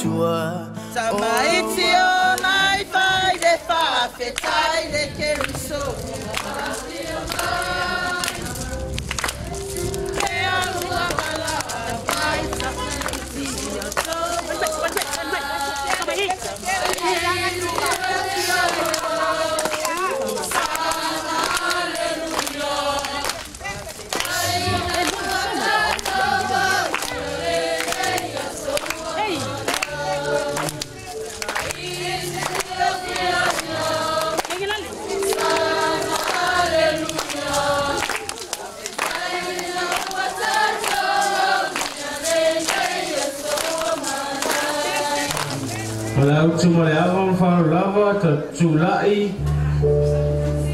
Atua. Tamaiti o nai fai le whawhetai le Keriso. Te alua mala mai tamaiti o Tulai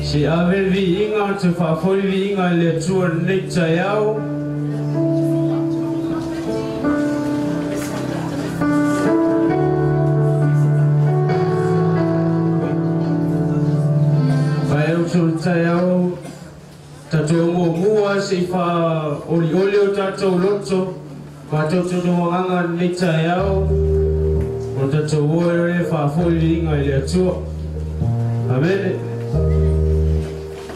si ave viinga te faafoi viinga le Atua nei taeao. Fae utu le taeao tatou muamua se i faaolioli o tatou loto matou totoagaga nei taeao o tatou oe le faafoi viinga i le Atua. Amen.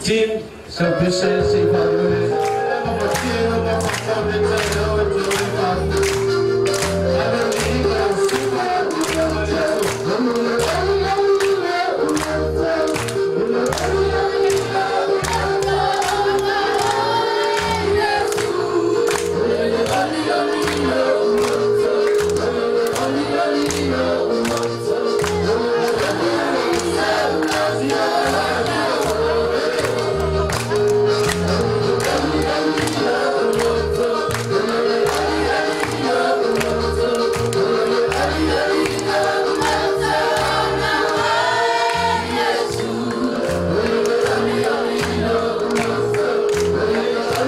Team, sa se Thank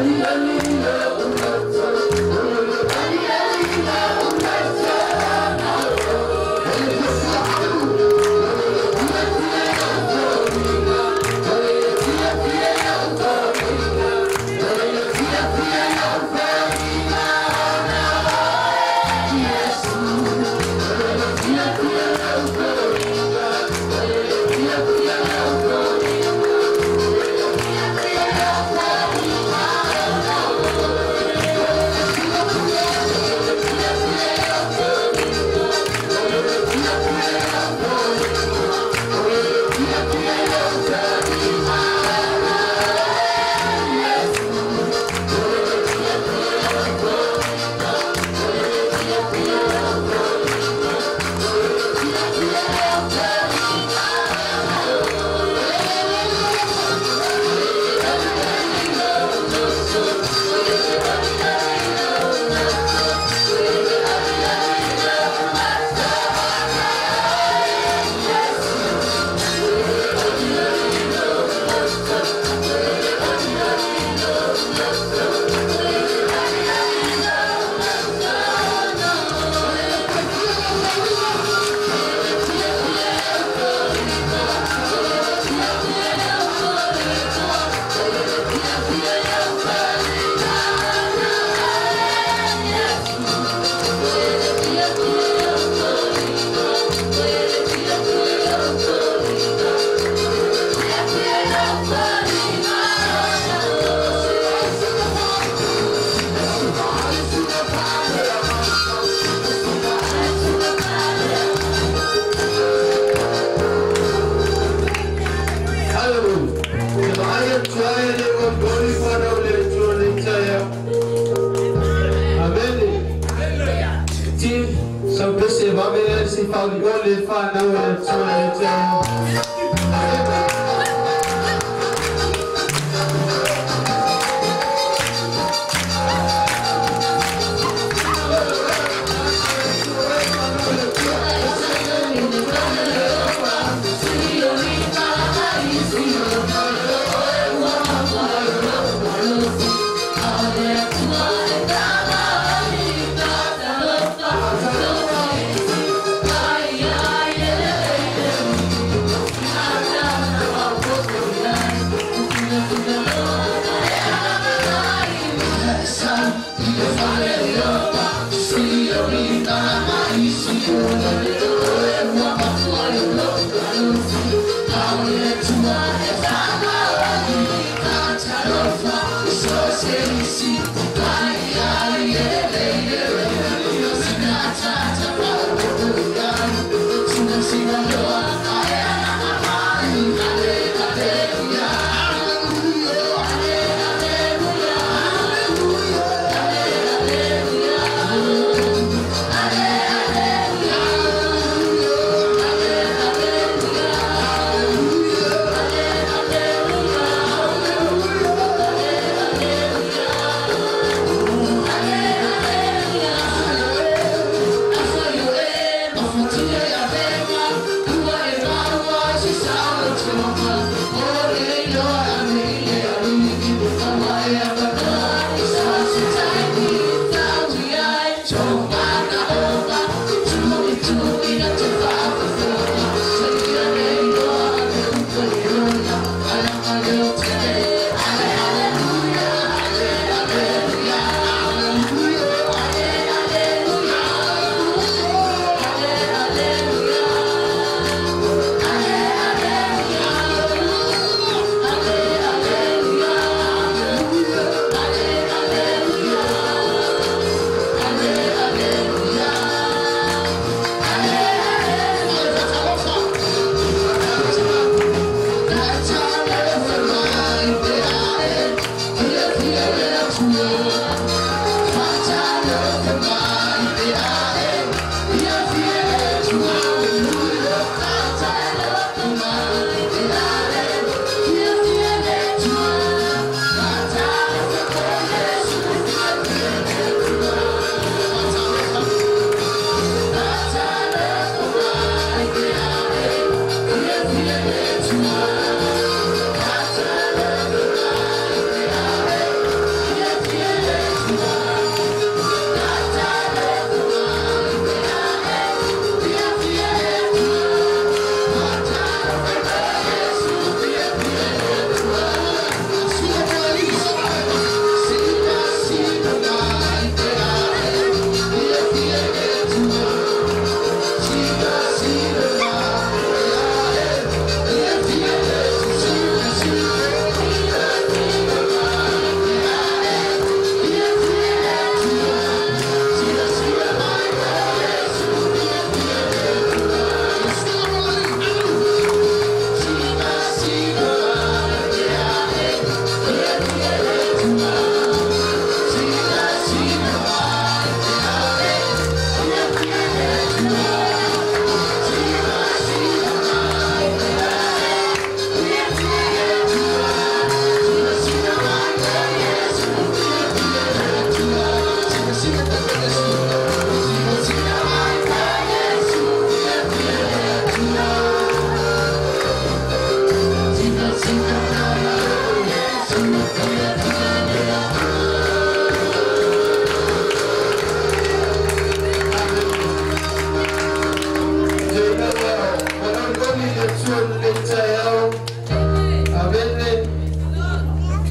you.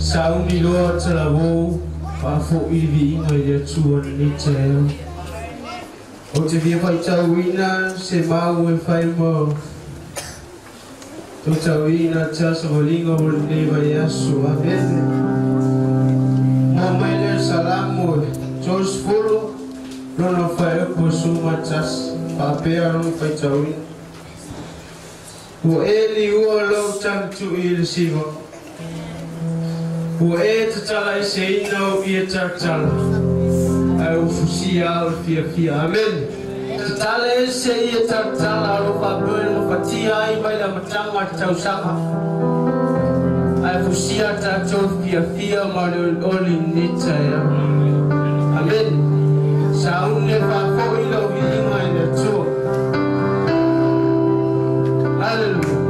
Sauni loa talavou faafoʻi viiga i le Atua lenei taeao. Ou te fia faitauina se mau e fai ma tautauina tasavaliga o lenei vaiaso. Amene. Mo mai le Salamo e 30 lona faeupu 11 faapea lona faitauina. Ua e liua lou tagituʻi i le siva. Ua e tatala eseina o ia talatala ae ufusia au le fiafia. Amen. Tatala ese ia talatala o lo faapea e gafatia ai mai le amataga a te tausaga ae fusia tatou fiafia ma le olioli i lenei taeao. Amen. Sauni e faafoʻi lau viiga i le Atua. Hallelujah. Hallelujah.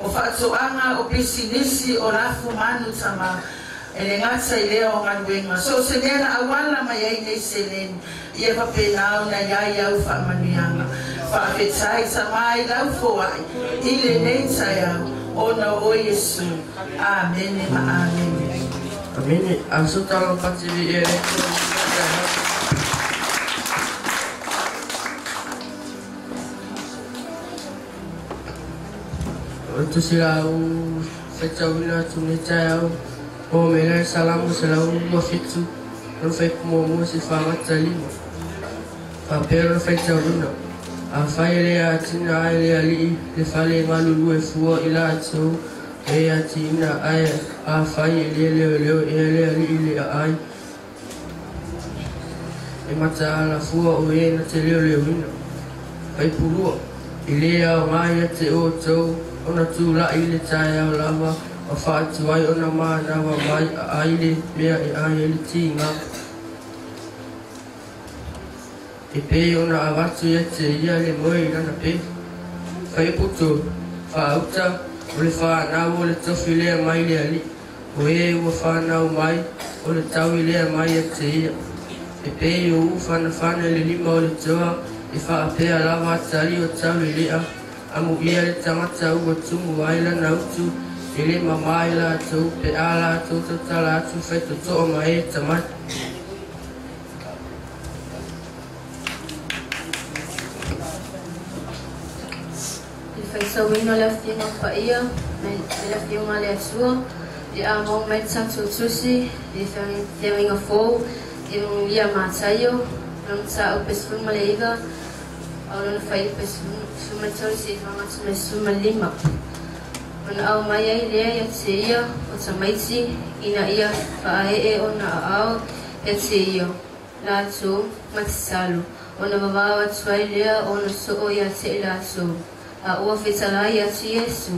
O faatoaga o pisinisi o lafu manu tamā e le gata i lea o galuega so o se mea na auala mai ai nei seleni ia faapena ona iai au faamanuiaga faafetai tamā i lau foai i lenei taeao ona o Iesu. Amene ma amene. Amene. Aso talo patili e O tusi lau faitauina atu nei taeao o mele Salamu 127 lona faaipu muamua seia faagata 5. Faapea lona faitauina: Afai e le atina ai le Alii le fale e galulue fua i latou e atiina, ae afai e le leoleo ea le Alii le aai, e mataala fua o e na te leoleoina. Faipulua: E lē aogā ia te outou ona tula'i i le taeao lava ma faatuai ona manava mai aai le mea e ai ai le tigā. E pei ona avatu ia te ia le moe i lana pefu. Fuaiupu 3: Faauta o le fanau o le tofi lea mai le Alii. O e ua fanau mai o le taui lea mai ia te ia. E pei o ū fanafana i le lima o le toa e faapea lava atali o taulelea. Amuia le tagata ua tumu ai lana utu e lē mamā i latou pe a latou tautala atu faitotoa ma e tamai. Le faitauina o le Afioga Paia mai le Afioga a le Atua le a mau mai tatou tusi le Feagaiga Fou Evagelia Mataio lona mataupu e 19 ao lona fuaiupu e 13 seia faagata mai 15. Ona au mai ai lea ia te ia o tamaiti ina ia faaee ona aao ia te ia latou ma tatalo ona vavao atu ai lea ona soo ia te i latou. A ua fetalai atu Iesu: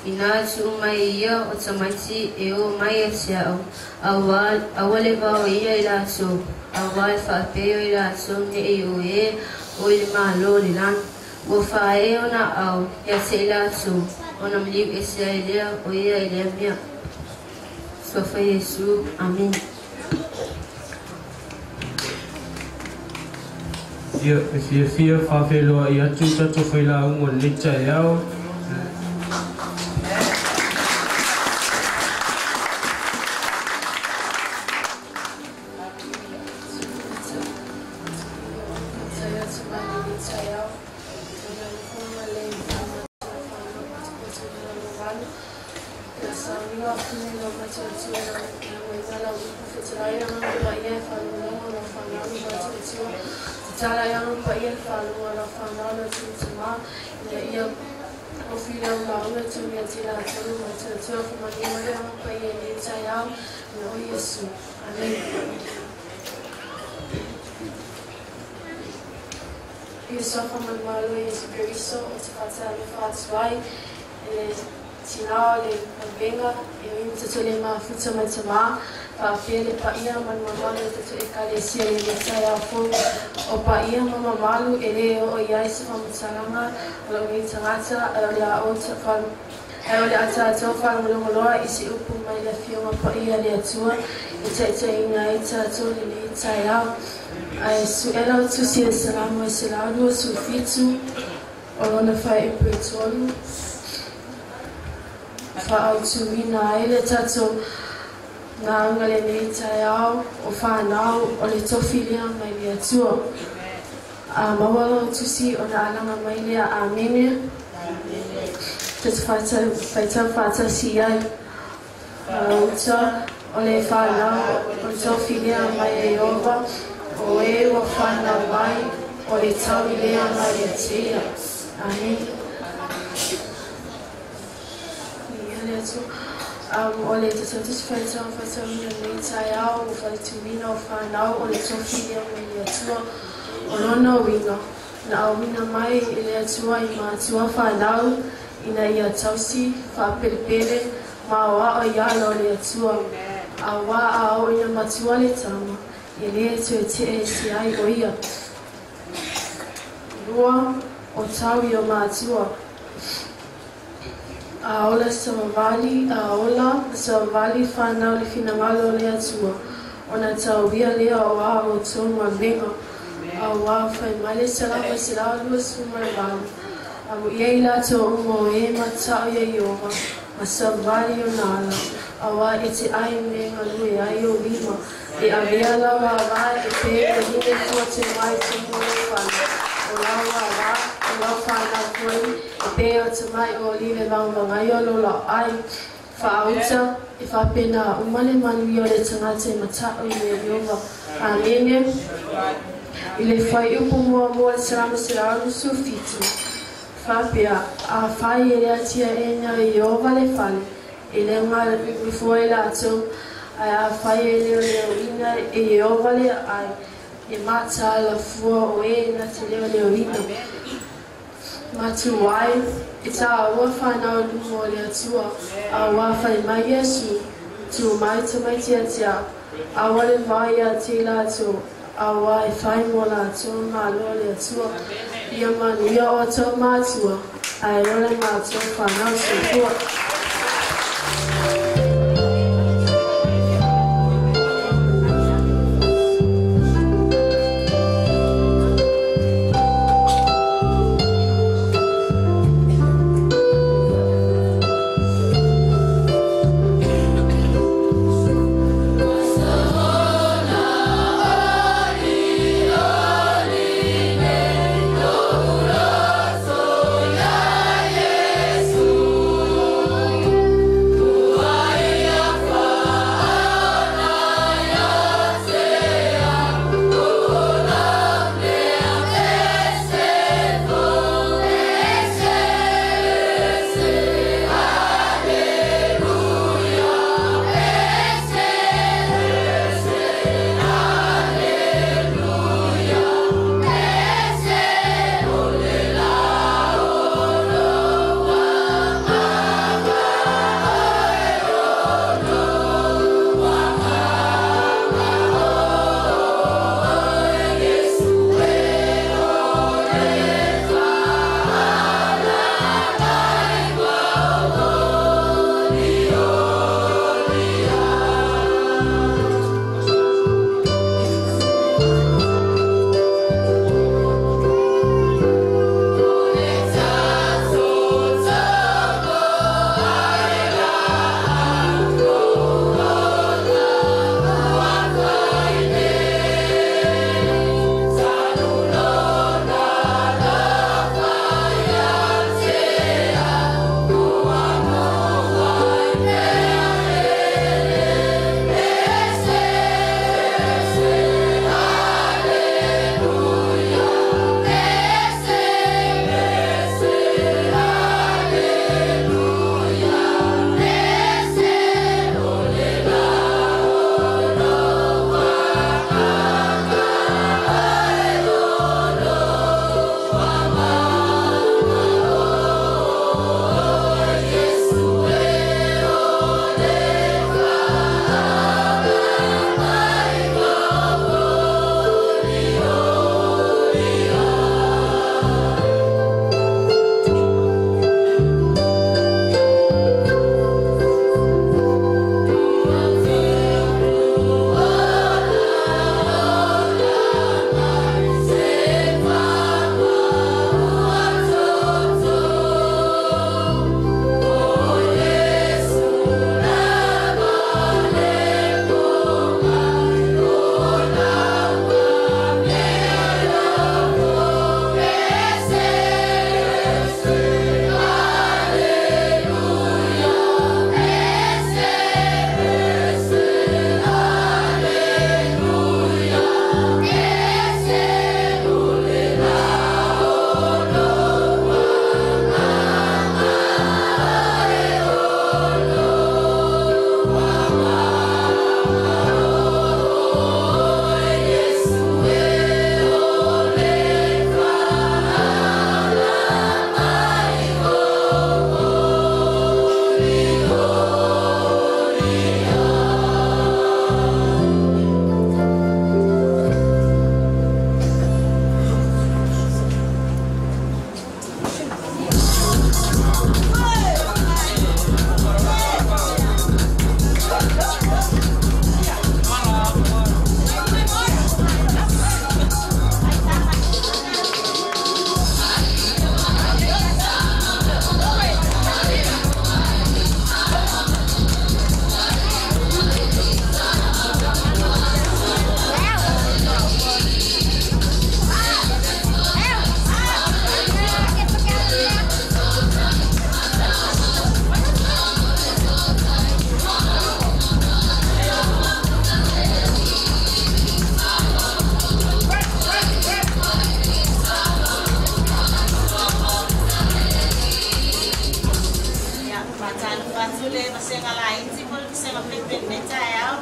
Inā tuu mai ia o tamaiti e oo mai ia te a'u, aua le vaoia i latou, auā e faapea i latou neʻi o ē o i le mālō o le lagi. Ua faaee ona aao ia te i latou, ona maliu ese ai lea o ia i lea mea. Suafa Iesu. Amene. Ia, e fiafia faafeiloai atu tatou failauga o lenei taeao. Mafuta mai tamā faapea le paia ma le mamalu o tatou Ekalesia i lenei taeao fou. O paia ma mamalu e lē oo i ai se faamatalaga o lou nei tagata ae o le a tatou faalogologoloa i se upu mai le Afioga Paia le Atua e taitaiina ai tatou lenei taeao. Ae suʻe lau tusi e Salamo e 127 o lona fuaiupu e 3 faaautuina ai le tatou gauga lenei taeao o fanau o le tofi lea mai le Atua. A maua lau tusi ona alaga mai lea Amene. Tatou faitau faatasi ai. Uta o le fanau o le tofi lea mai e Ieova, o e ua fanau mai o le taui lea mai le Atua. Amene. Le Atua. O le tatou tusi faitau faitauina lenei taeao ua faituina o fanau o le tofi lea mai le Atua. O lona uiga na auina mai e le Atua i matua fanau ina ia tausi faapelepele ma aoao i ala o le Atua. Auā a oo ina matua le tama e lē toe teʻe ese ai o ia. Lua o tau i o matua. A ola savavali, a ola savavali whanau le finagalo o le Atua. Ona tauia lea o a outou galuega. Auā fai mai le Salamo 128. Amuia i latou uma o e mata'o iā Ieova, ma savavali i ona ala, auā e te ai me galue ai ou lima. E avea lau avā e pē wahine fua te mai te mua o fale. O lau avā, o lau whanau foi, e pē o te mai o olive vagavagai o lo lau ai. Faauta, e whapena uma le manuia o le tagata e mata'o i le Ieova. Amene. I le fuaiupu muamua o le Salamo 127, faapea, Afai e le atiaʻina e Ieova le fale, e le galulue ai latou, ae afai e leoleoina e Ieova le aai, e mataala fua o e na te leoleoina. Matu ai, e tāua whanau luma o le Atua, auā fai mai Iesu, tu mai tamaiti ia te au, aua le vai ia te latou, auā e whai mō latou malo o le Atua, ia manuia o tau mātua, ae ola mātou whanau soifua. Yesu. Nei taeao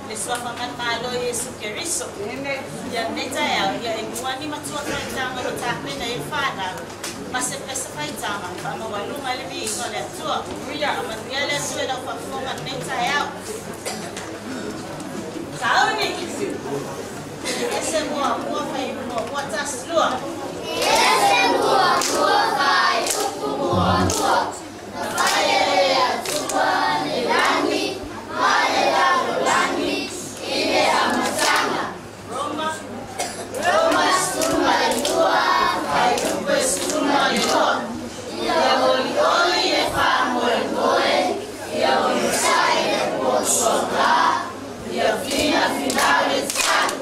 le suafa manumalo Iesu Keriso. Ia lenei taeao ia e guani matua faitaga o tapena ai le fanau ma se pesa faitaga faamaualuga ai le viiga o le Atua. Amanuia le Atua i lau faafofoga lenei taeao. Sauni ese muamua faiupu muamua tasi lua. Ese muamua faiupu muamua. Na fai e le Atua le lagi ma le lalolagi i le amataga. Roma. Roma 12, fuaiupu e 12. Ia olioli le faamoemoe, ia onosai le puapuaga, ia finafinau le tatalo.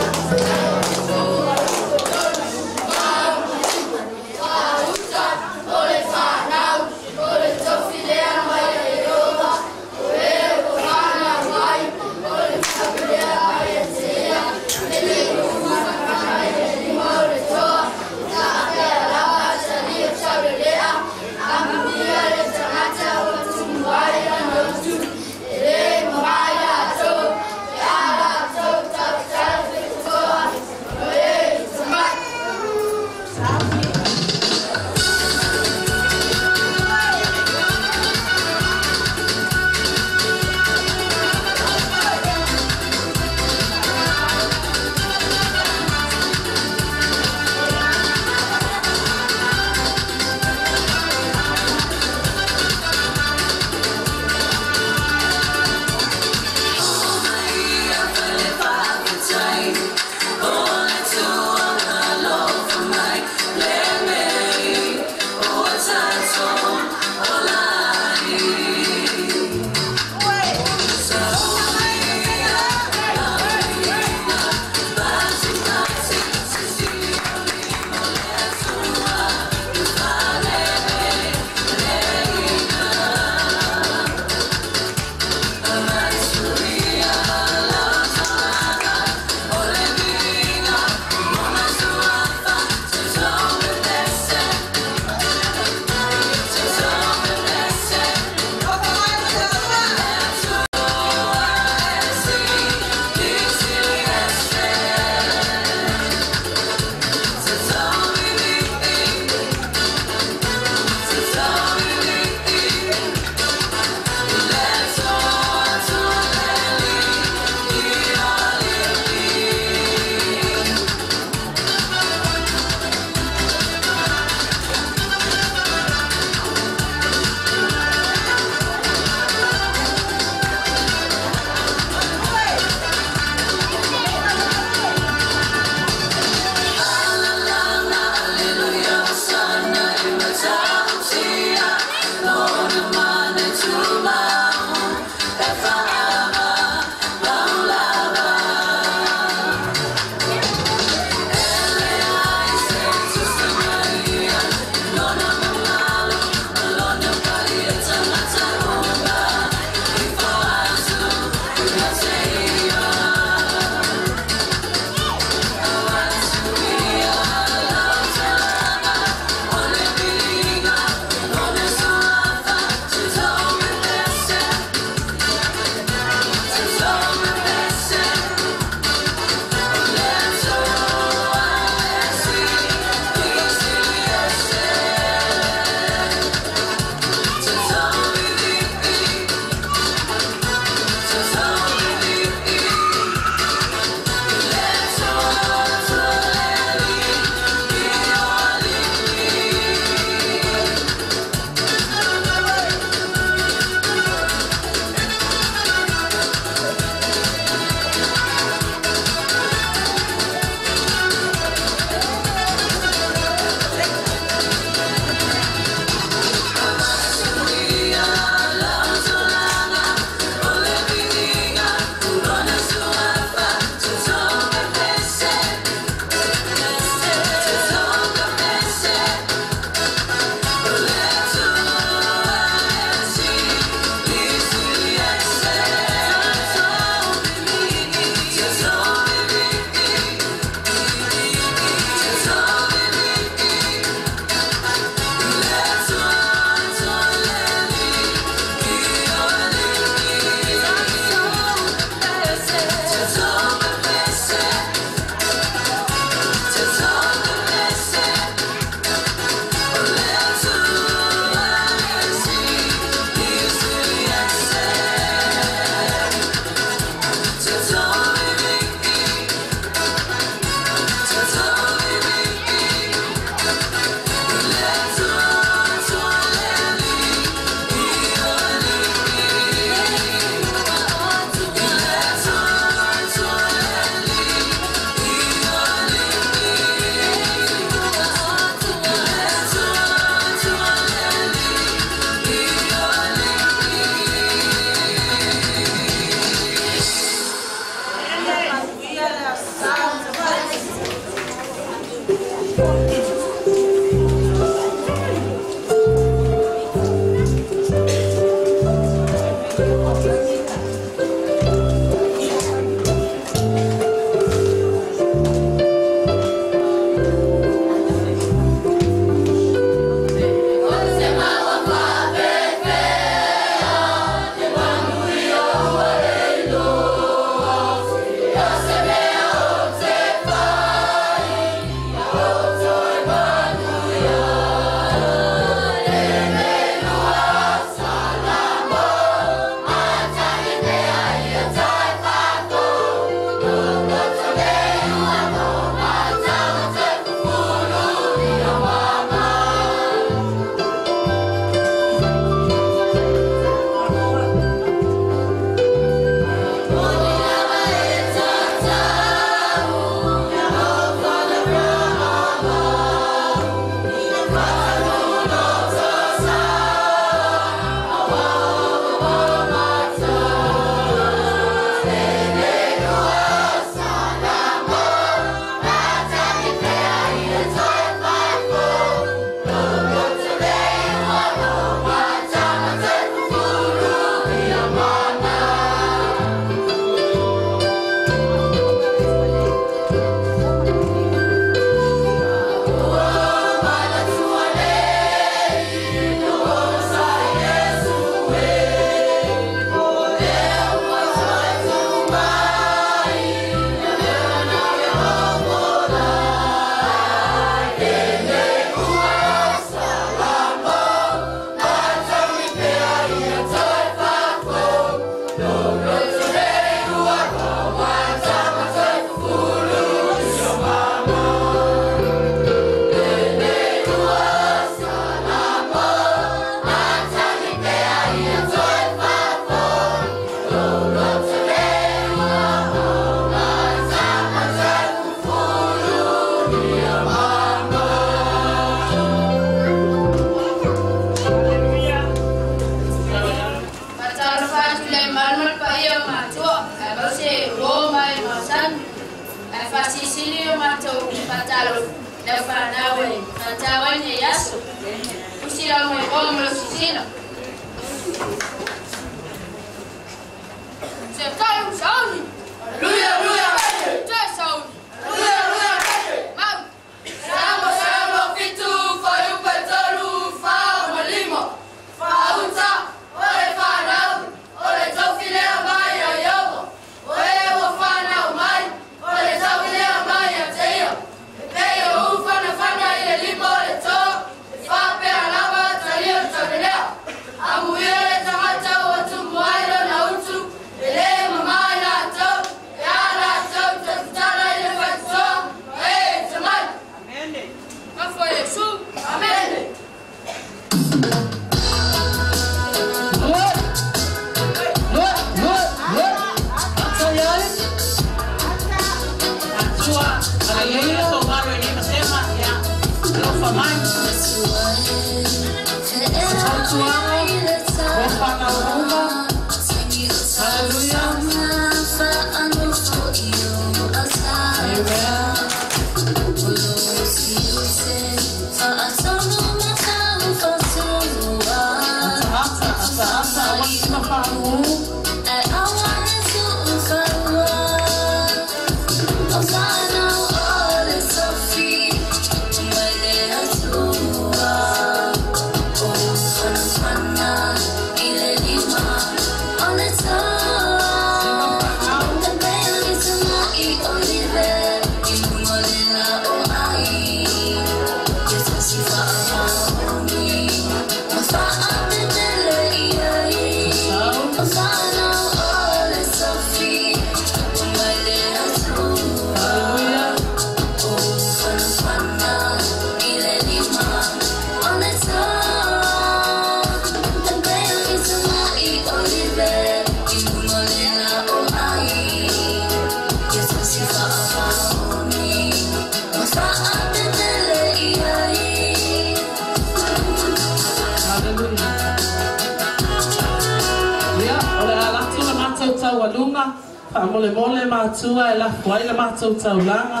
Mole mole matua e la fuai le matou taulaga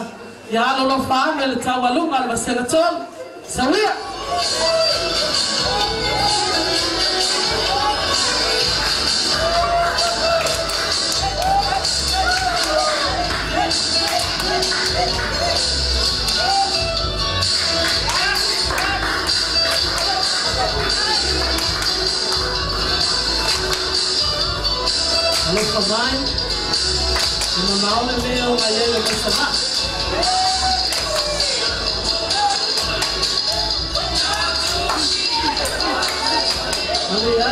Ia alolofa ane le taualuga a le vasega tolu. Sauia. Alofa mai, e mamao le mea o ngai ai le mai savaʻi. Manuia.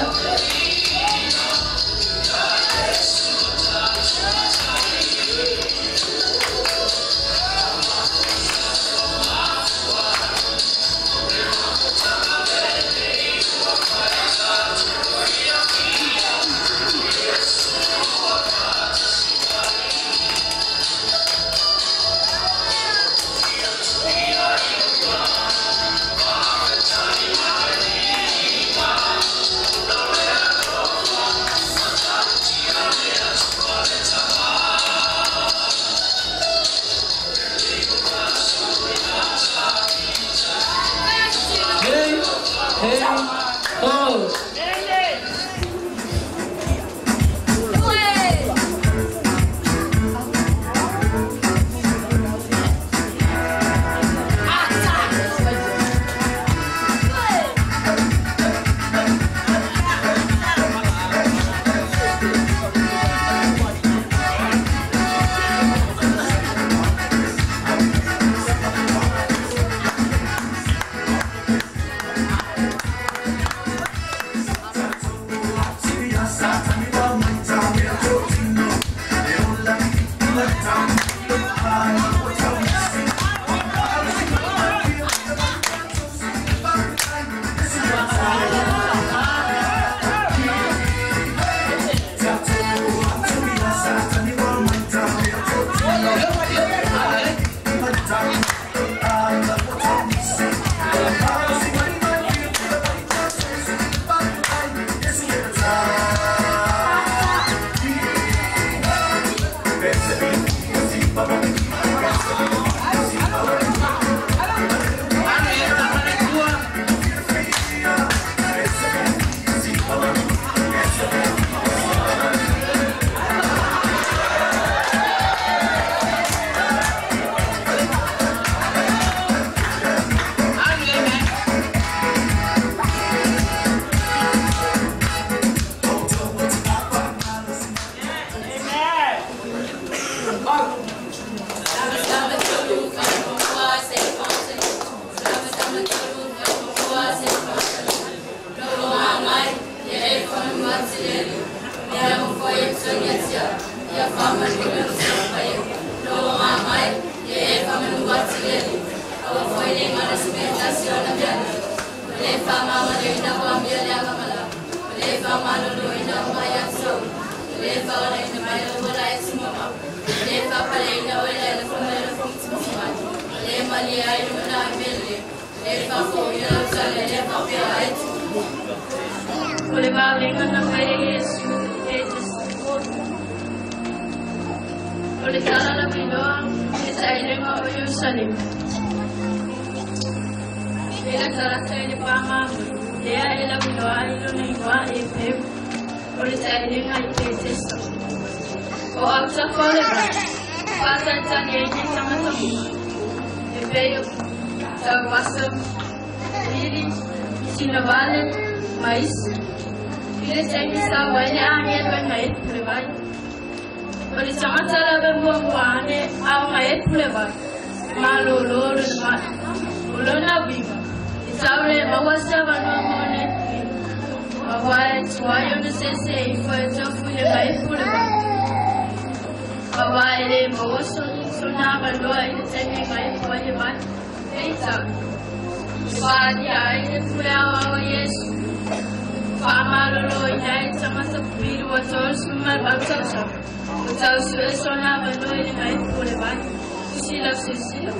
Hey, hey, oh. O le valega na mai e Iesu e te O le tala la minoa e ta'ilega o Ierusalema. E la talata i le pāmamui, lea e lauiloa ai lona igoa e peu, o le ta'ilega i Petesa. O autafa o le vai, faatalitali ai nei tagata uma. E pei o tauvasa, lili, sinavale, ma isi. I le taimi sa ai le agelu ai ma e pule vai. O le tagata lava e muamua ane ao ma e pule vai. Malōlō lona ma'i. O lona uiga, e tau le maua se avanoa mo le pulega. Auā e tuai ona sese ifo e tofu i le ma e pule vai. Auā e lē maua sona avanoa i le taimi e maʻe ai le vai. Peitai, e faalia ai le pule aoao a Iesu. Faamalōlōina ai tagata pupili ua 38 tausaga. Ua tausuʻe sona avanoa i le maʻe pule vai. Tusi lau silasila.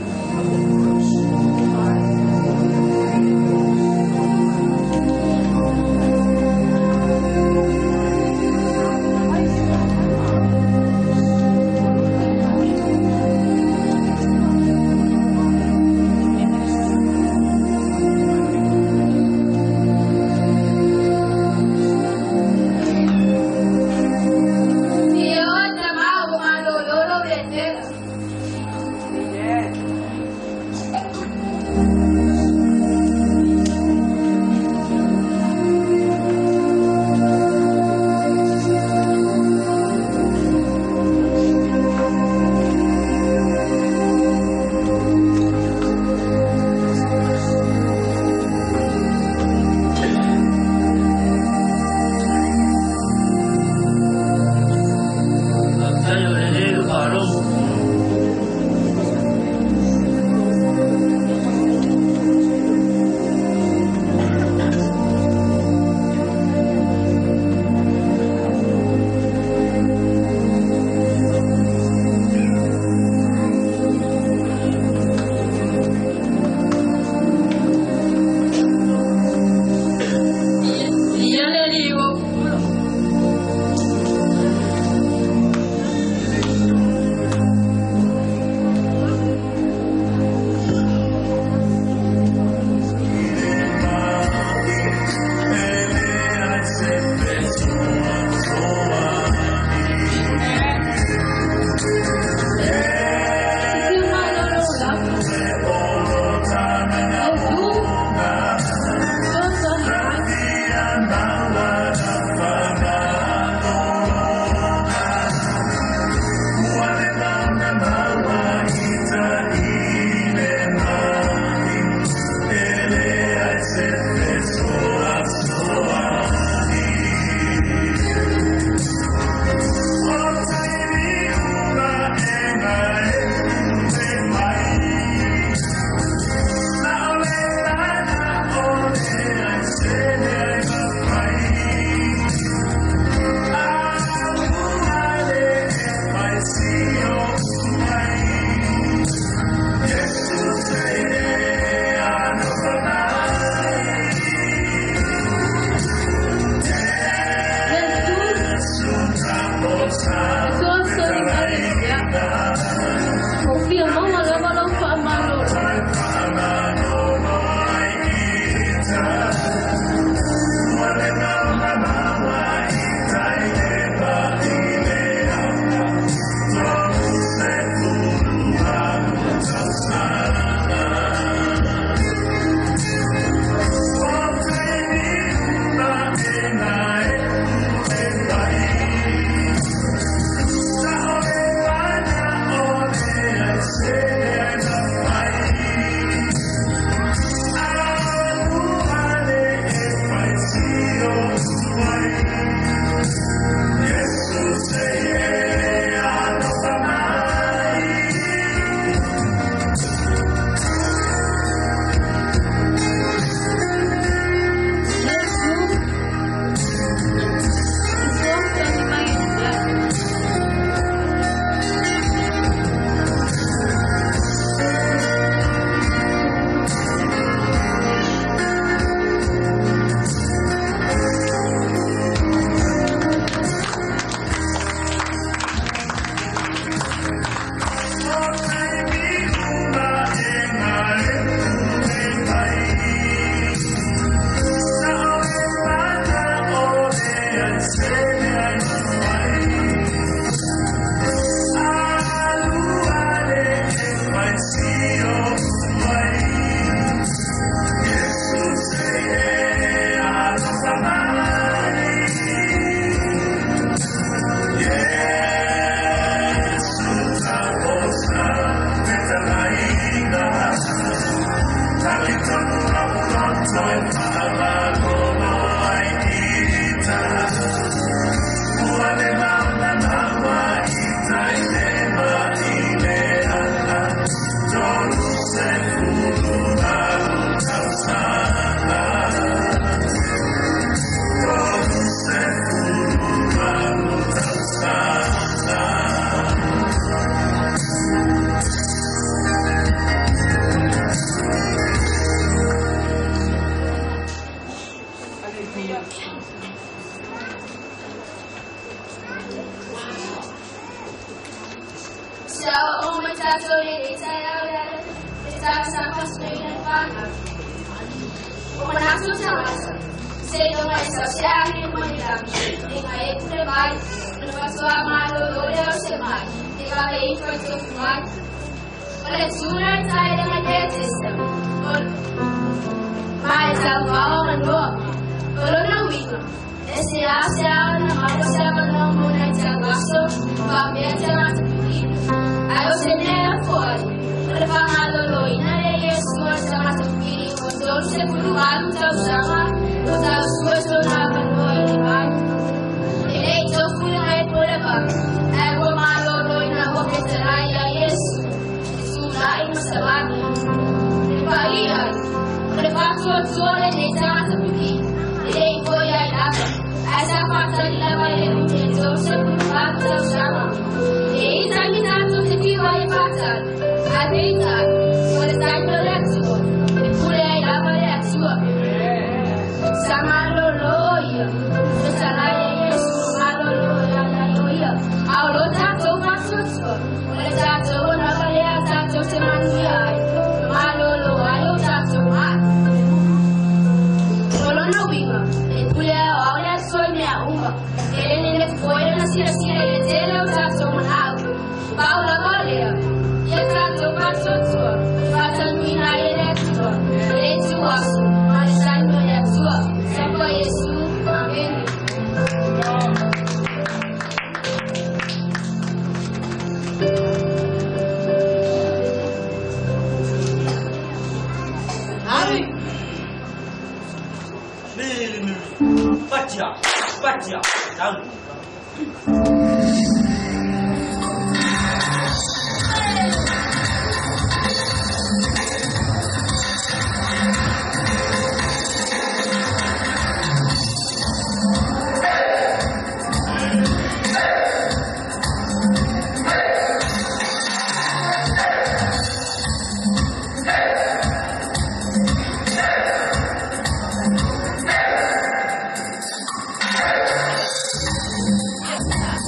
Yeah.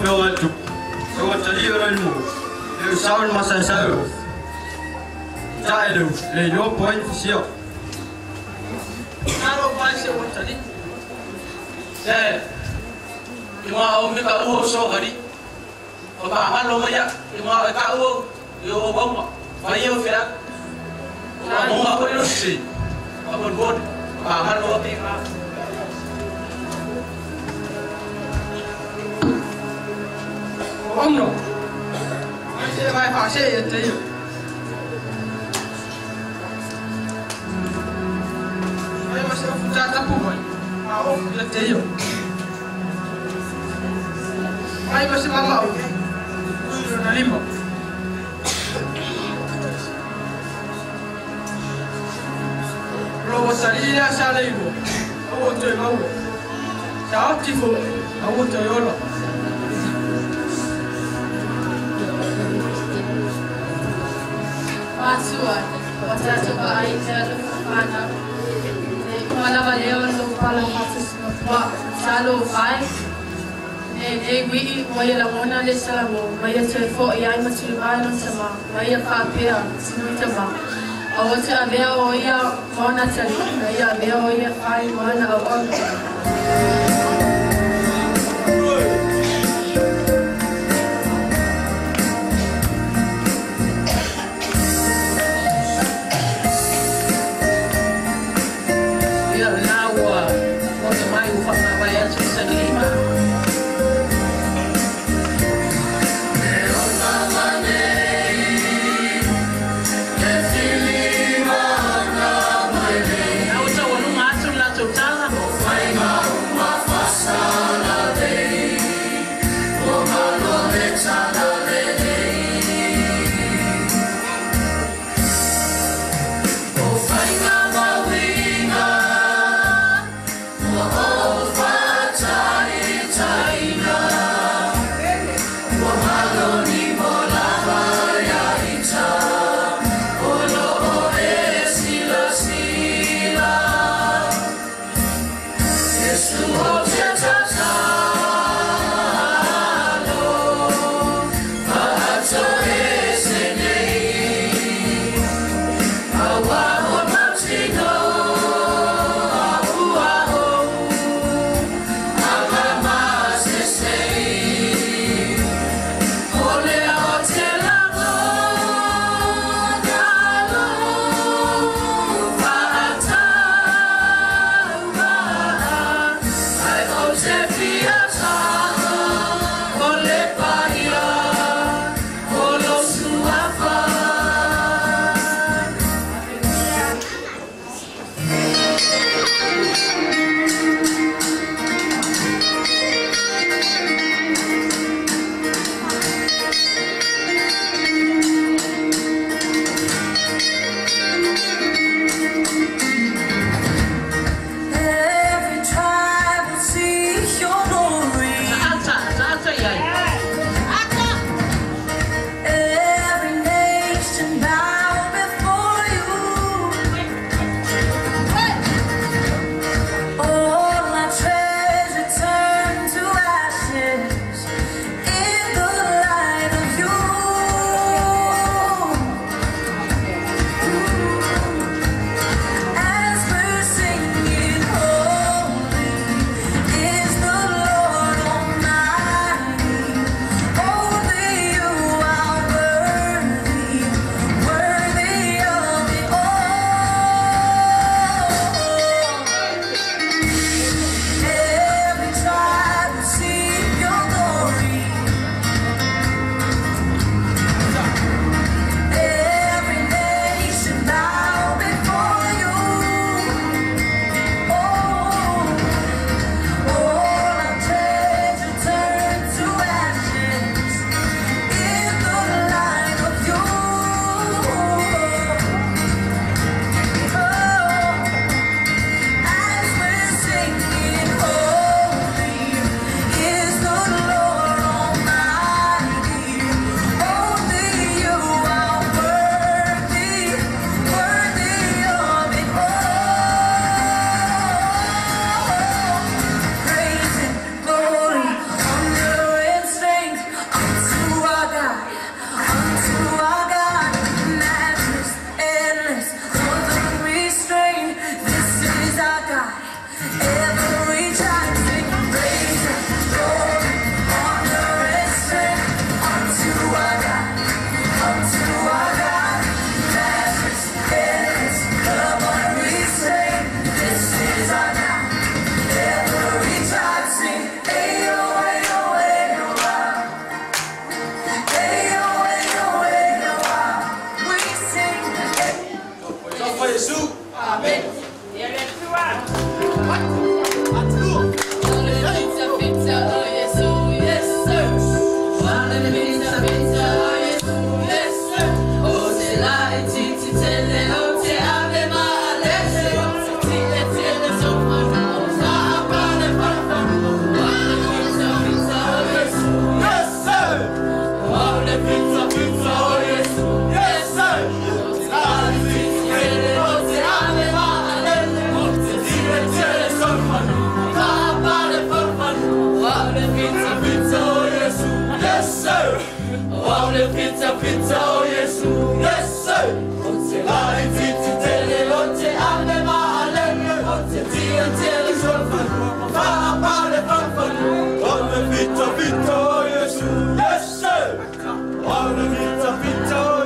Afioga i Tupu, e ua talia le mo, le usau le masaesau. Tae le le iloa po ai ni fisia. Nalo pai se ua tali. Se, i ngā o me ka uho so gari. O ka ngalo maya, i ngā e ka uho, i o wauma, whai o whia. O ka monga koe no si, ka mon bon, ka ngalo o te ngā. O amno, ai se vai fa se e te. Ai ma se o futa tapu mai, a o le te yo. Ai ma se mama o, ui na lima. Lo o sali le sa le ibo, o te mau. Sa o tifo, o te yola. Matua, o tatou ai te alofa wala leo lo pala fatus wa salo vai ne ne wi o ia lamona le salamo mai te fo ia ai matulu vai no sama mai fa pea sinu tama o te avea o ia mona tali mai avea o ia fai mana o o. Tala. Amen. Pizza, oh yes, yes sir. Otse la titi tele, otse ame ma alele, otse tia tele solfa, fa pale fa fa. Ole pizza pizza, oh yes, yes sir. Ole pizza pizza, oh yes,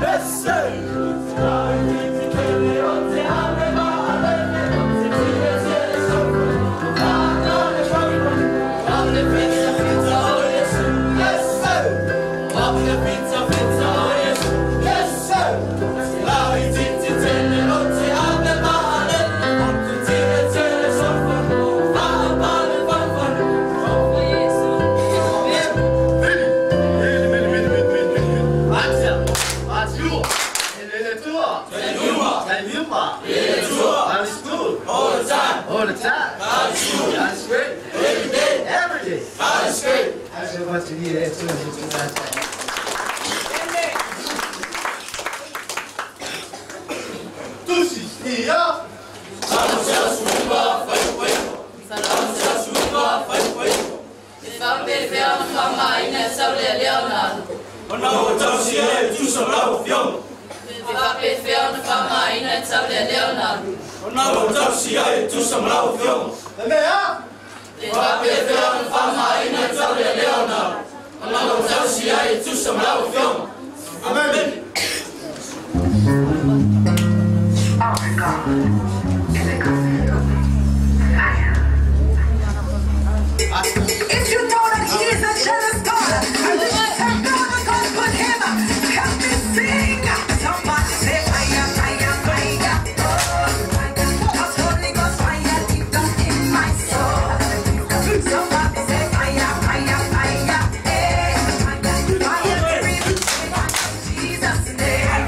yes sir. Otse la titi tele, otse ame ma alele, otse tia tele solfa, fa pale fa fa. Ole pizza pizza, oh yes, yes sir. Ole pizza pizza, oh yes, yes sir. La titi tele, otse ame ma alele, otse tia tele solfa, fa pale fa fa. Oh yes. All the time. All the time. God is good. God is great. Every day. Every day. God is great. I just want to hear that too. Amen. Our God is a consuming fire. If you know that He is a jealous God, and you should have no other God but Him, help me sing. Somebody say fire, fire, fire. Oh, 'cause Holy Ghost fire deep down in my soul. Somebody say fire, fire, fire. Hey, fire to Jesus' name.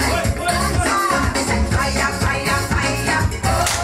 Somebody say fire, fire, fire. Oh,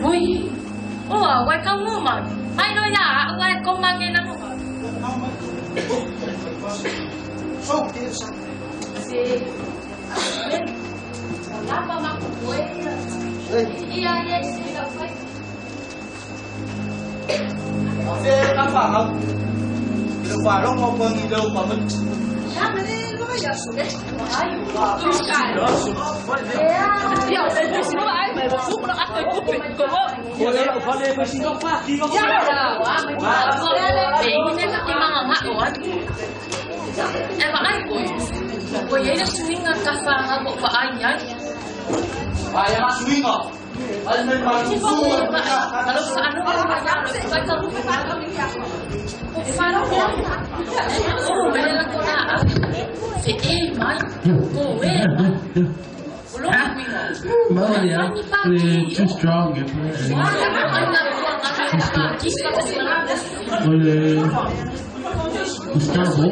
Ui, ua, wai ka nguma. Ai no ya, wai ko mange na nguma. Si. Lapa makuwe. Iya, iya, si la fai. Se ka fa ha. Lo fa lo mo pa ngi lo pa mo. Ya me lo ya su le. Ai, wa. Ya, si mo ai me su mo a ko ku ko mo. Ko le lo fa le pa si no pa ki no. Ya, wa me ko. E ni ka ti manga nga o. E ba ai ko. Ko ye le suinga ka fa ha ko fa ai ai. Ai ma suinga. Ai me ma su. Kalau sa ano ka ka ka ku fa ka mi ya. Ko fa ro ko. O me la ko na. Se e mai. Ko e. Maria, too strong. Gustavo.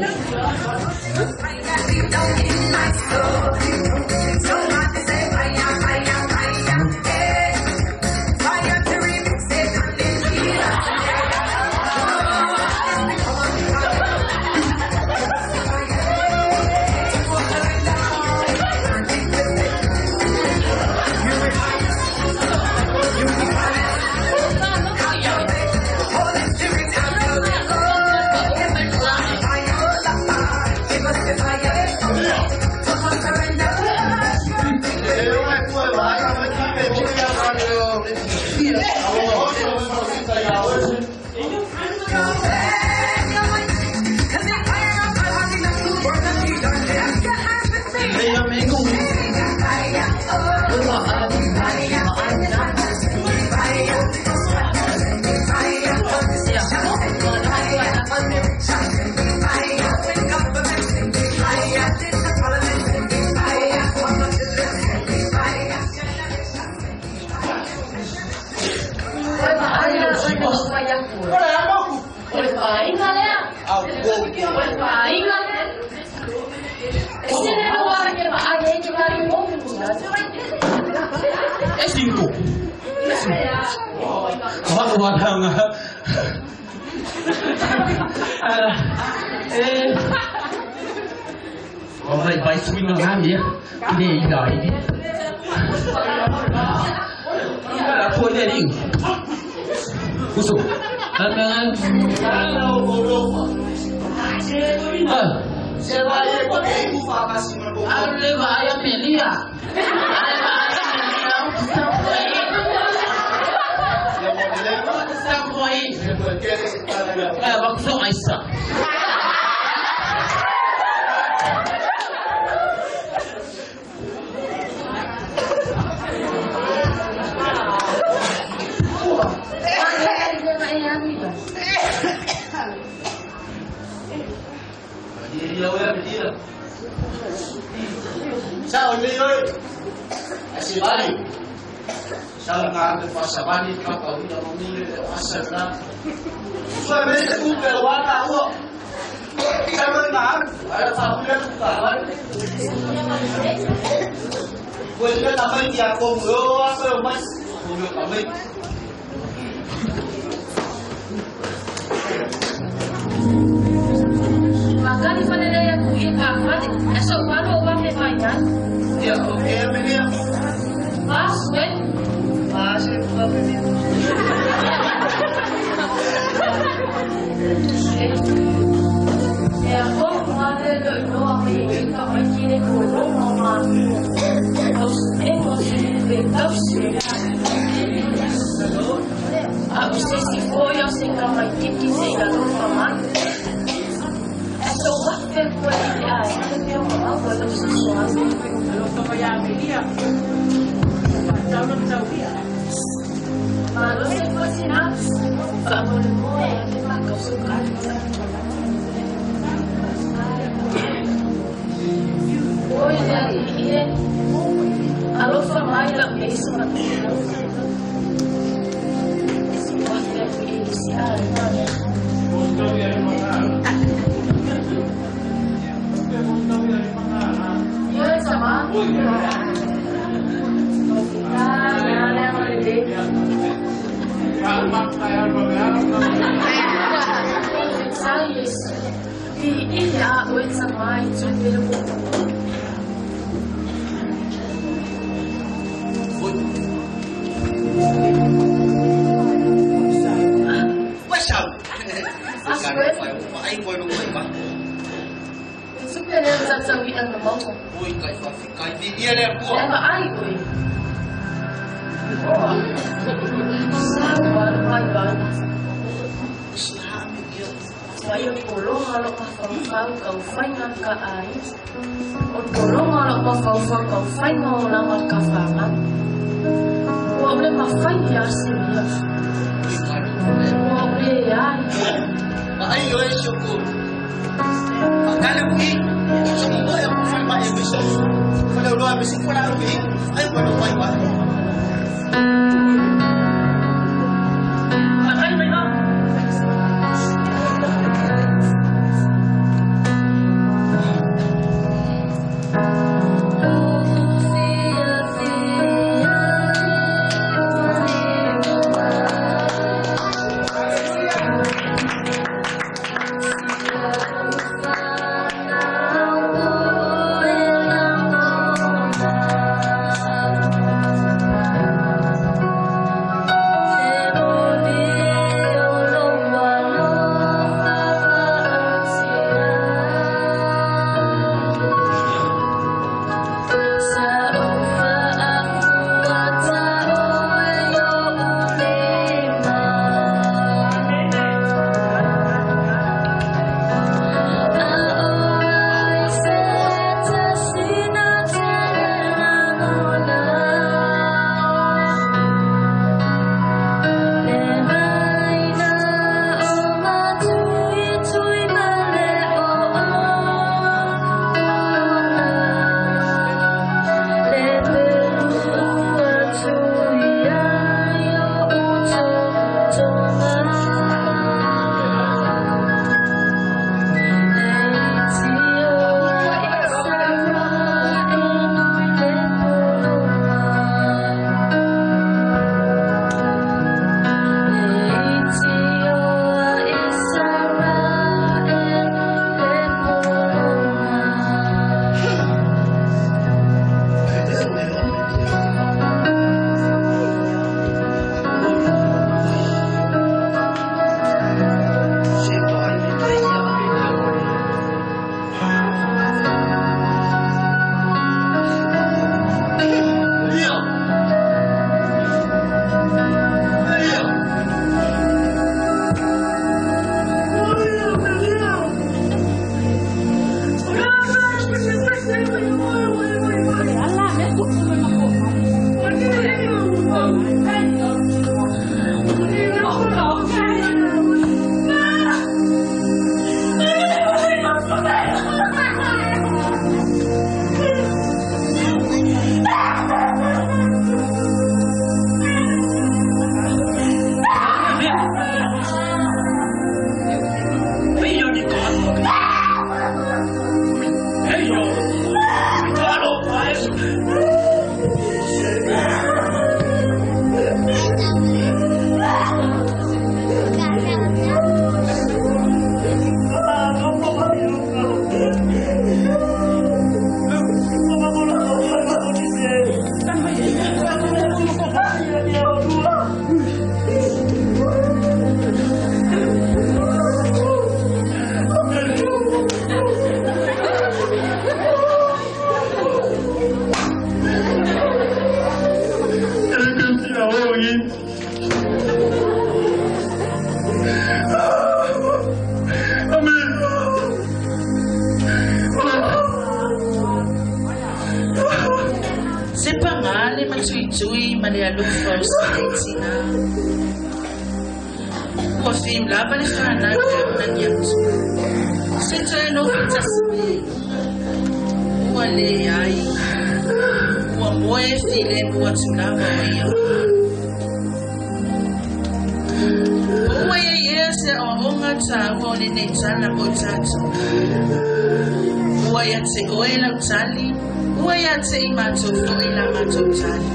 Muamua ia te i mātou fo'i la mātou tali.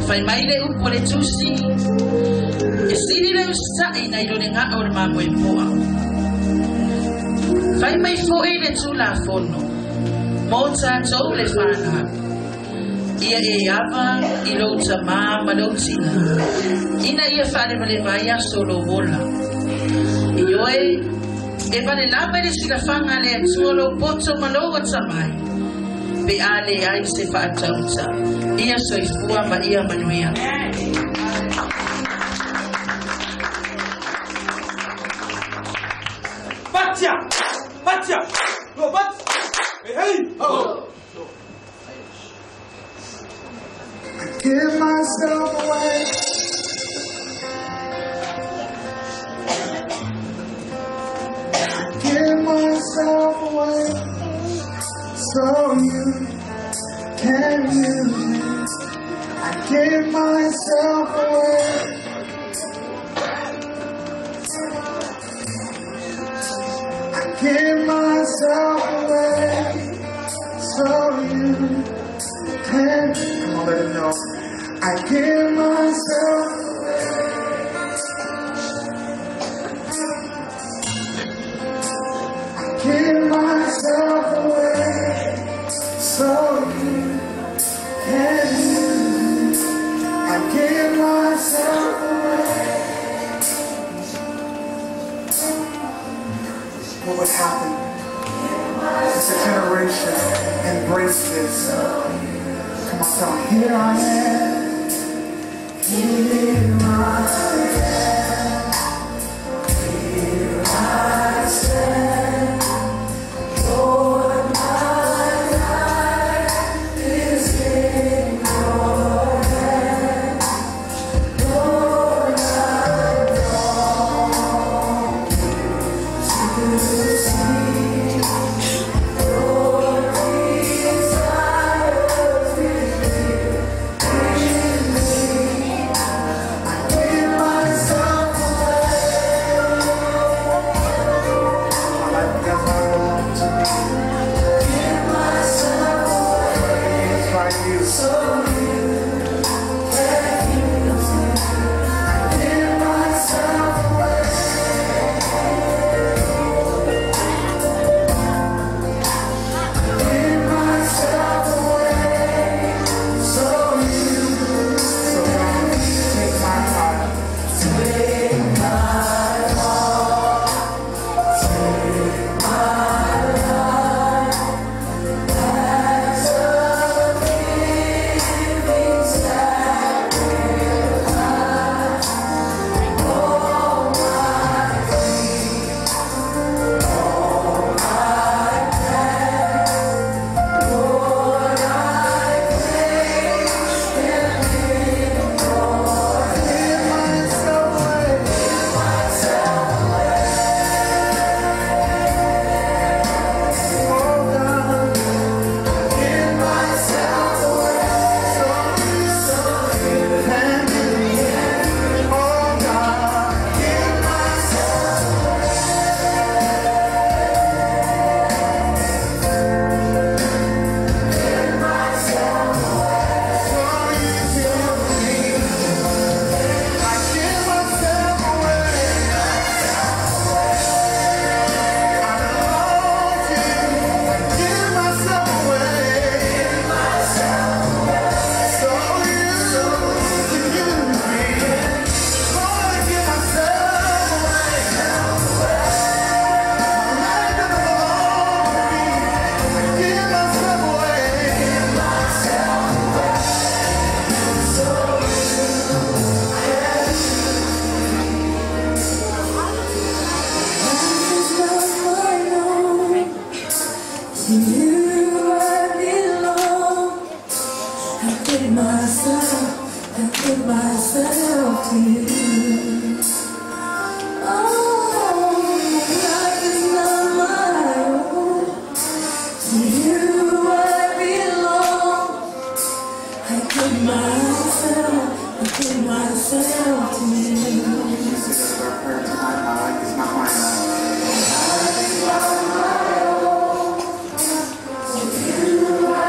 Whai mai le upo le tusi, e sili le usai na ilo le ngā o le mamoe poa. Whai mai fo'i le tū la fono, mō tātou le whānau. Ia e ava i lou tamā ma lou tina. Ina ia whaarewale vai aso lo wola. I oe, e vale lava le silafanga le atua lou poto ma lou atamai. Pe a le ai se whaatauta. Ia soifua ma ia manuia. Batia! Batia! No, bat! Hey, hey! Oh! I give myself away. I give myself away so you can use me. I give myself away. I give myself away so you can. Come on, let him know. I give myself away. I give myself away so you can use me. I give myself away. What would happen if a generation embraced this? Come on, tell me, here I am. Here I am. Here I stand. Lord, my life is in your hands. Lord, I long to see your desires revealed in me. I give myself away. My life does not belong to me. Give myself away. It's by you. So you can use me. I give myself away. Give myself away. So you, so God, take my heart. Take my heart. Take my life as a living sacrifice. All my dreams, all my plans, Lord, I place them in your hands. Give myself away. Give myself away. Oh God, give myself away. So you can use me. Oh God, give myself Give myself away. So you can use me. I give myself away. I belong to you. I give myself away. So you can use me. Lord, I give myself away. My life doesn't belong to me. I give myself away. So Life is not my own. To you I belong. I give myself, I give myself to you. Oh, life is not my own. To you I belong. I give myself, I give myself to you. Say that as our prayer tonight. My life is not my own. Life is not my own. To you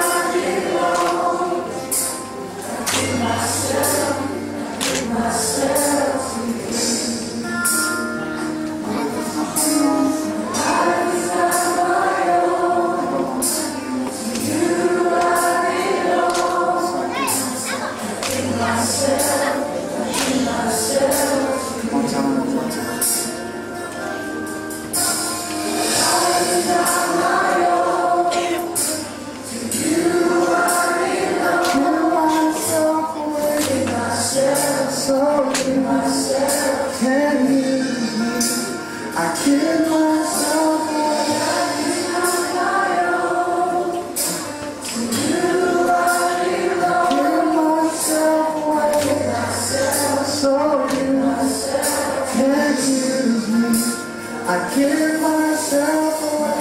I give myself away.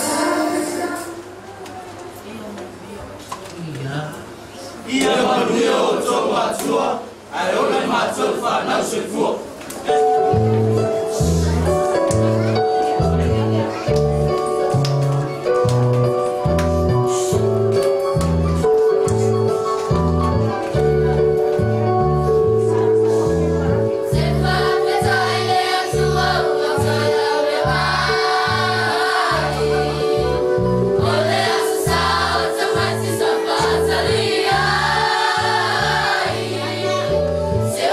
Ia manuia o tō matua, ae ola i mātou whānau soifua. Se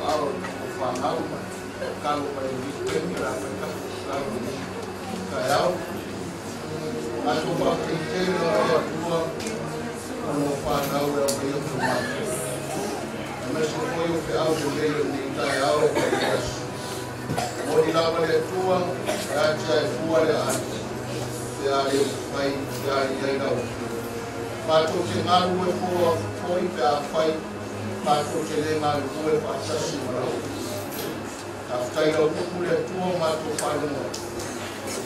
ao o whanau ma kalo mai ni temi la mai ka kalo ni taeao. Matou whakatei tele lava le Atua ona o whanau e au mai o te mātou. Aemaise foi o feau lelei o lenei taeao ma lenei aso. Moni lava le Atua e atia e fua le aani pe a le mafai pe a i ai lau afioga. Matou te galue foi pe a fai matou te le galulue faatasi ma lau afioga. Tafetai lau upu le Atua o matou faalogo atu.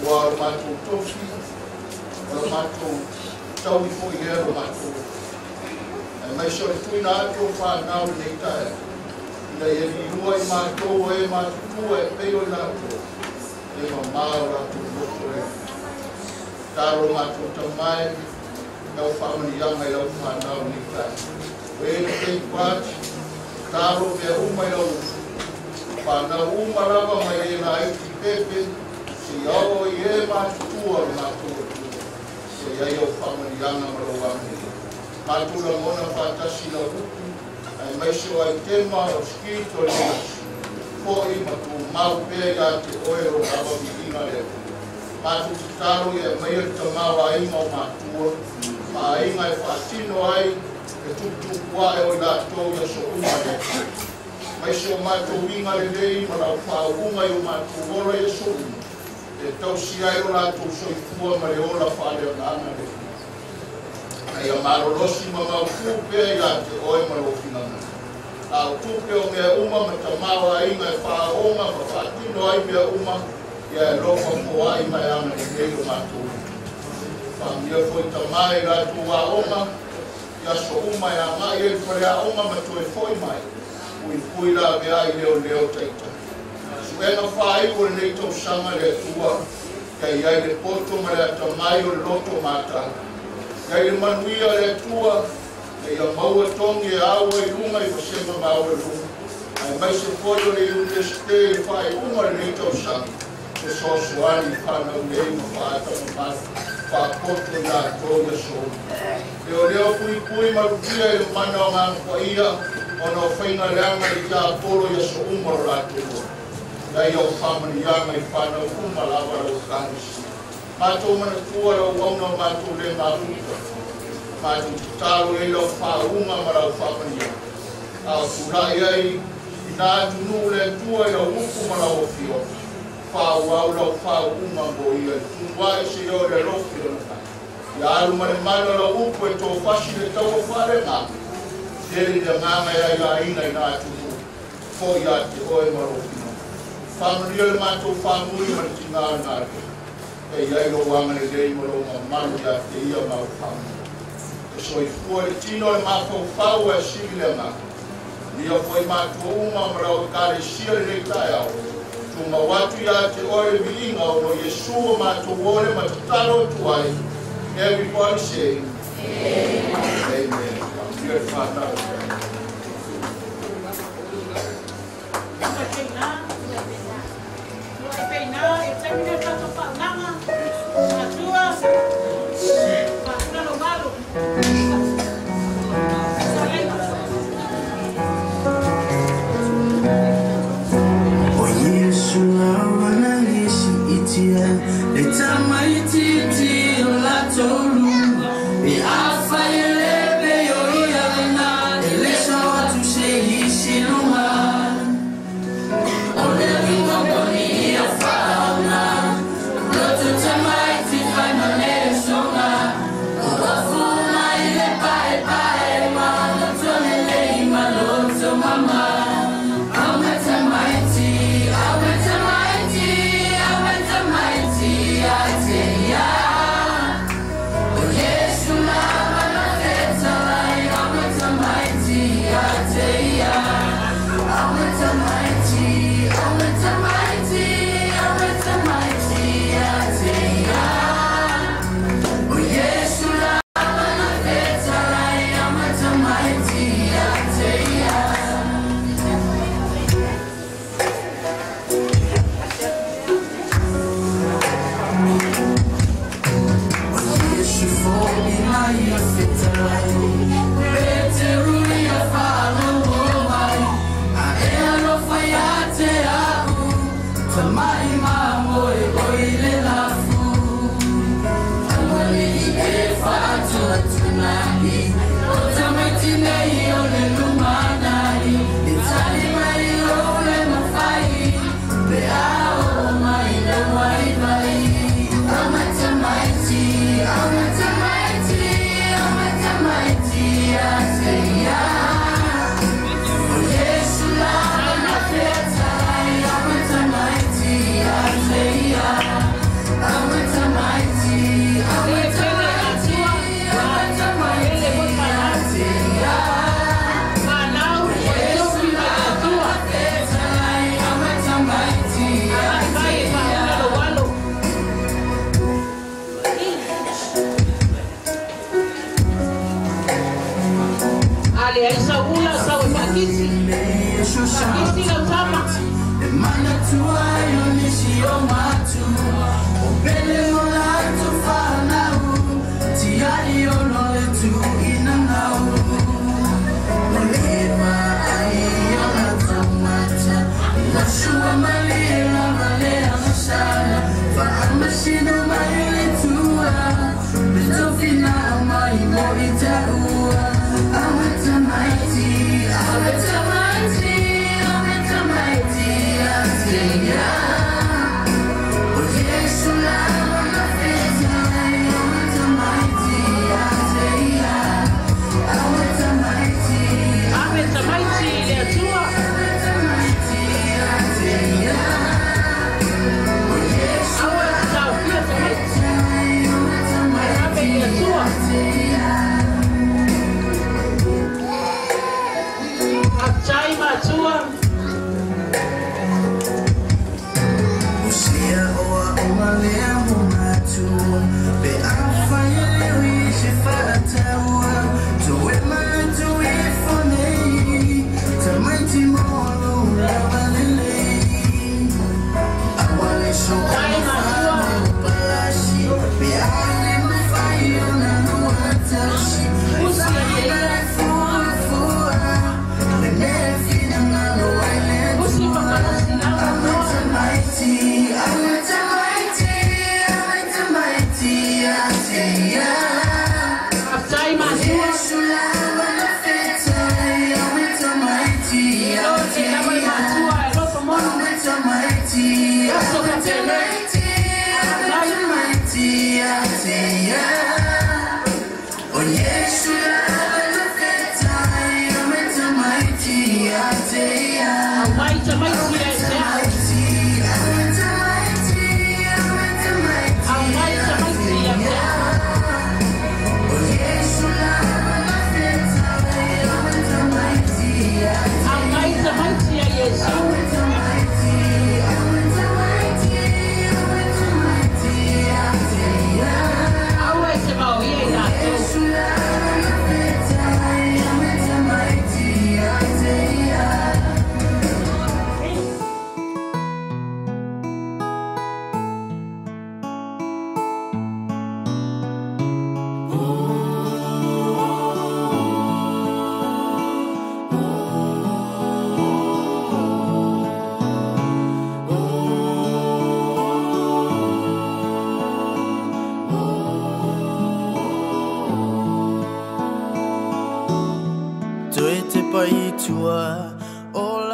Ua o le matou tofi, o le matou taui foi lea lo matou. Aemaise o le tuuina atu o whanau lenei taeao. Ina ia lilua i matou o e matutua e pei o i latou, e mamā o latou loto le Atua. Talo matou tamae, lau whaamaniaga i lau whanau lenei taeao. O e na take part, talo mea uma i lau upu. Whanau uma lava mai e la iti pepe, se i ao i e matutua o matou Atua. Se i ai au whaamaniaga ma lau amanele. Matou lagona whaatasi lau upu, aemaise o ai tema o skito le aso. Foi ma tumau pea ia te oe o lava viiga le Atua. Matou tatalo ia maia le tamaoaiga o matua, maaiga e faatino ai e tuputupuae o i latou i aso uma le Atua. Maise o matou iga lelei ma lau faauuga i o matou ola i aso uma, e tausi ai o latou soifua ma le ola faaleagaga le Atua. Aia malolosi ma mautū pea ia te oe ma lou finagalo. A o tupe o mea uma ma tamaoaiga e faaoga ma faatino ai mea uma, ia e lofa foai ma e agalelei o matou. Faamanuia foi tamā i latou aoga, i aso uma e agai ai le faleaoga ma toe foi mai, puipui laveai leoleo taitai. Suega faaiu o lenei tausaga le Atua, ia i ai le poto ma le atamai o le loto matala. Ia i le manuia le Atua, ia maua togi e aua i luga i vasega maualuga, aemaise foi o le Iunivesite i le faaiuga o lenei tausaga, fesoasoani i whanau nei ma faatamamai, faapoto i latou i aso uma. Leoleo puipui malutia i le mana o Agaga Paia, ona o faiga leaga i tiapolo i aso uma o latou ola. Ia ia o faamanuiaga i whanau uma lava lau ekalesia. Matou manatua lau auauna o matou le mafuta. Matou tatalo i ai lau faauuga ma lau faamanuiaga. A o tulai ai i nā atunuu le Atua i lau upu ma lau afioga. Faaauau lau faauuga mo ia i tunua'i seia o le alofi o lona kai. Ia alu ma le mana lau upu e tofasi le taua faaleagaga. Tele le agaga e aiaina i nā atunuu. Foi ia te oe ma lou finagalo. Faamanuia le matou faamuli ma le tigā o le galuega. E i ai lou agalelei ma lou mamalu ia te ia ma au faamanuiaga. E soifua le tino o le mafaufau ae sili le agaga. Nia foi matua uma ma lau ekalesia lenei taeao. Tumau atu ia te oe le viiga ona o Iesu o matou ole ma tatalo atu ai. Everybody say Amen. Amen. Faamanuia le whanau. O Yesu lava na isi itia le tamaititi o latou luma e afai e lebe o ia lena e le sao atu se isi luma o le lima moni ia whaona loto tamaiti whai ma le songa o afu mai le pae pae ma loto lelei ma loto mama. Ale ai sau ula sau e faakisi. Faakisi lau tama. E manatua ai o nisi o matua O pele mo latou whanau Tiai o no le tuina ngau O leva ai o latou mata Lasua malie lava lea masala Faamasino mai le tua Le tofina mai mo i taua Aweta maiti, aweta maiti, aweta maiti atea O Yesu lava na fetai, aweta maiti atea Aweta maiti, aweta maiti le Atua. Aweta maiti atea O Yesu Aweta taofia tamaiti. Ave i le Atua. Faafetai matua. O sea oa o malea mo matua Pe awhai e leo i se whaataua Tō e manatu e whanei Tamaiti mō lō lava lelei Awale so o whanau palasi Pe aile mawhai o na lua tasi Usi E fua fua Le mea whina ngalo ai le Usi papalasi lava Aweta maiti, aweta maiti, aweta maiti atea Faafetai matua. Yesu lava na fetai, aweta maiti Lote lava i matua e loto moni. Aweta maiti, Aso aweta fatele. maiti, aweta maiti atea O Yesu lava na fetai, aweta maiti atea Aumai tamaiti e tea. Aweta maiti, aweta maiti, Aumai tamaiti e tea. O Yesu lava na fetai, aweta maiti atea Aumai tamaiti e Iesu. Aweta maiti, aweta maiti, aweta maiti atea Aua e te maoia i latou. Yesu lava na fetai, aweta maiti atea Toe te paitua o